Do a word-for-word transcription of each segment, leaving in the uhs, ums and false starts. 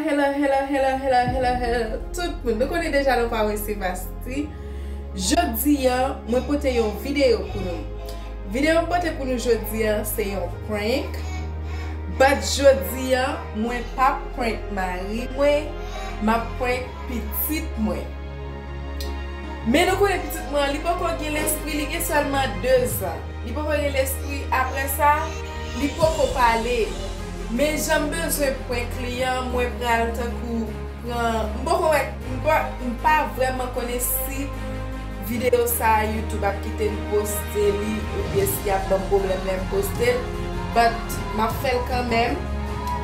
Hello, hello, hello, hello, hello, hello, tout moun. Nou konnen deja nou pa wè se Vasti. Jodi a, mwen pote yon videyo pou nou. Videyo m pote pou nou jodi a, se yon prank. But jodi a, mwen p ap prank mari mwen, m ap prank pitit mwen. Men nou konnen pitit mwen an, li poko gen lespri, li gen sèlman de zan. Li poko gen lespri, apre sa, li poko pale. Men jan m bezwen prank li an, mwen pral tankou pran, m poko wè, m pa, m pa vrèman konnen si videyo sa a YouTube ap kite m poste li, oubyen si y ap ban m pwoblèm lè m poste l, but m ap fè l kanmenm.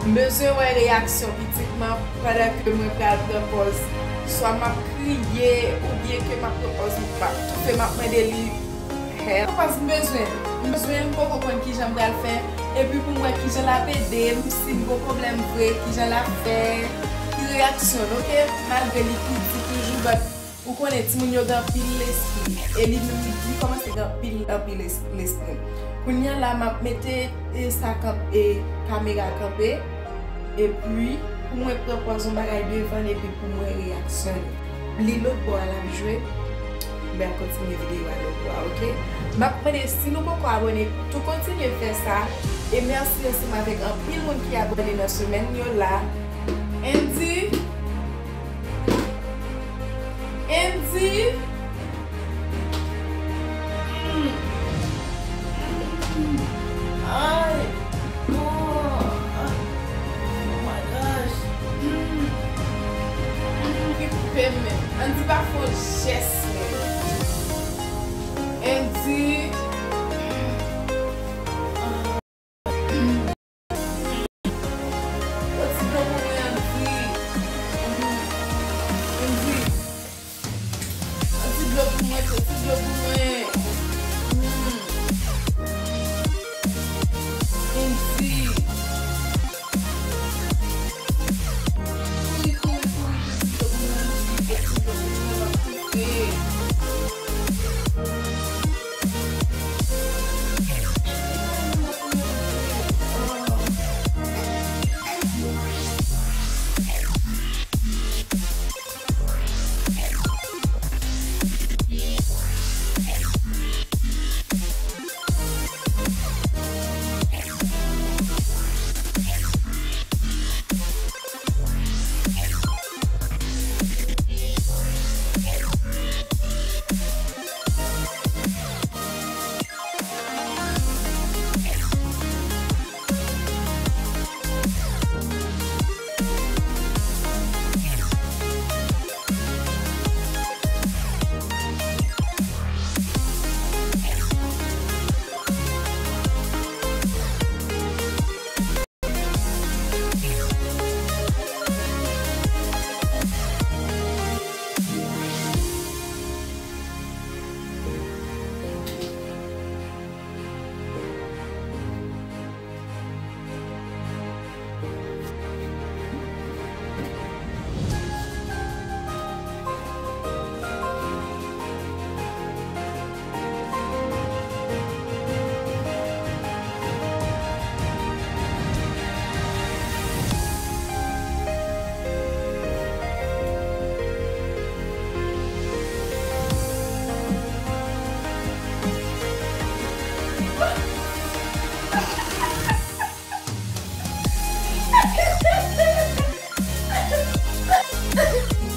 M bezwen wè reyaksyon pitit mwen pandan ke mwen pral pran pòz. Swa m ap kriye, oubyen ke m ap pran pòz, m ap toufe, m ap mande li help. Pòz m bezwen, m bezwen, m poko konn kijan m pral fè. Epi pou m wè kijan l ap ede m, si m gon pwoblèm vre, kijan l ap fè, ki reyaksyon l, oke? Malgre li piti toujou, but ou konnen, timoun yo gen anpil lespri. E li menm, li, li kòmanse gen anpil, anpil les-, lespri. Kounye a la, m ap mete, e, sa kanp-, e, kamera kanpe. Epi, pou mwen pran pòz yon bagay devan l, epi pou mwen reyaksyone. Li lòt bò a l ap jwe. M pral kontinye videyo a lòt bò a, oke? M ap mande, si nou poko abòne, tou kontinye fè sa. E mèsi ansanm avèk anpil moun ki abòne nan semèn yo la. Andy. Andy. Mm. Mm. Ay. Oh. Oh my gosh. Mm. Mm. Li koupe m menm. Andy pa fè yon jès menm. Andy. Yon ti dlo pou mwen, Andy. Andy. Yon ti dlo pou mwen, yon ti dlo pou mwen. Hmm. Andy. Kouri, kouri, kouri, yon ti dlo pou mwen, Andy. Yon ti dlo pou mwen, m ap toufe.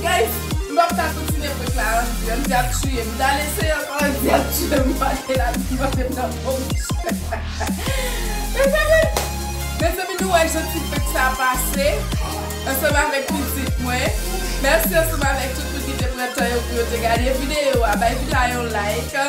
Guys, m p ap ka kontinye prank la, Andy, Andy ap tiye m. M t al eseye ankò, Andy ap tiye m, m pa te la, m pa te nan fòm. Mezanmi, mezanmi, nou wè jan ti prank sa pase ansanm avèk pitit mwen. Mèsi ansanm avèk tout moun ki te pran tan yo pou yo te gade videyo a. Bay videyo a yon like.